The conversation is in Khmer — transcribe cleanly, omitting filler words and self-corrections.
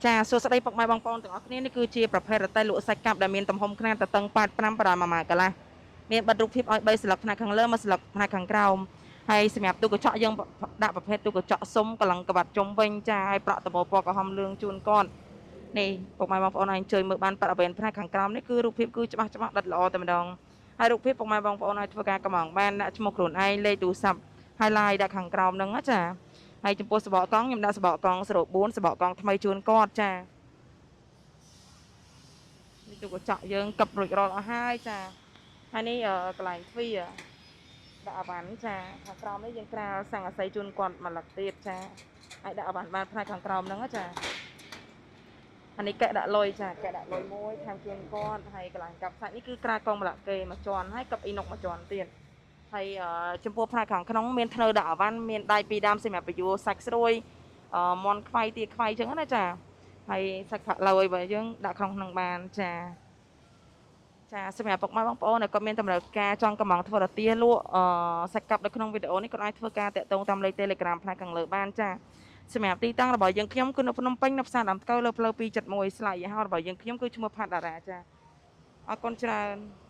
ចាសួស្តីពុកម៉ែបងប្អូនទាំងអស់គ្នានេះគឺជាប្រភេទរទេះលក់សាច់កាប់ដែលមានទំហំខ្នាតទទឹង85ប្រហែល1ម៉ែត្រកន្លះមានបិទរូបភាពឲ្យ3ស្លឹកផ្នែកខាងលើមួយស្លឹកផ្នែកខាងក្រោមហើយសម្រាប់ទូកញ្ចក់យើងដាក់ប្រភេទទូកញ្ចក់សុំកលឹងក្បាត់ជុំវិញចាហើយប្រក់ដបពណ៌ក្រហមលឿងជូនគាត់នេះពុកម៉ែបងប្អូនអាចអញ្ជើញមើលបានបរិវេណផ្នែកខាងក្រោមនេះគឺរូបភាពគឺច្បាស់ច្បាស់ដិតល្អតែម្ដងហើយរូបភាពពុកម៉ែបងប្អូនអាចធ្វើការកម្មងបានដាក់ឈ្មោះខ្លួនឯងលេខទូរស័ព្ទហើយ line ដាក់ខាងក្រោមហ្នឹងណាចាហើយចំពោះសបកកង់ខ្ញុំដាក់សបកកង់04សបកកង់ថ្មីជូនគាត់ចានេះទូកញ្ចក់យើងកឹបរួចរាល់អស់ហើយចាហើយនេះកន្លែងទ្វារដាក់អវ៉ាន់ចាខាងក្រោមនេះយើងក្រាលសង្កសីជូនគាត់មួយលឹកទៀតចាហើយដាក់អវ៉ាន់បានផ្នែកខាងក្រោមហ្នឹងណាចាអានេះកែដាក់លុយចាកែដាក់លុយមួយថែមជូនគាត់ហើយកន្លែងកាប់សាច់នេះគឺក្រាលកងម្លាក់គេមួយជាន់ហើយកឹបអ៊ីណុកមួយជាន់ទៀតហើយចំពោះផ្នែកខាងក្នុងមានធ្នើដាក់អវ៉ាន់មានដៃពីរដើមសម្រាប់បញ្យួរសាច់ស្រួយមន់ខ្វៃទាខ្វៃចឹងណាចាហើយសាច់ផាក់ឡូវអីបើយើងដាក់ក្នុងក្នុងបានចាចាសម្រាប់ពុកម៉ែបងប្អូនដែលគាត់មានតម្រូវការចង់កំងធ្វើរទាលក់សាច់កាប់នៅក្នុងវីដេអូនេះគាត់អាចធ្វើការតាក់ទងតាមលេខ Telegram ផ្នែកខាងលើបានចាសម្រាប់ទីតាំងរបស់យើងខ្ញុំគឺនៅភ្នំពេញនៅផ្សារដើមថ្កូវលើផ្លូវ271ស្លាកយីហោរបស់យើងខ្ញុំគឺឈ្មោះផាត់តារាចាអរគុណច្រើន។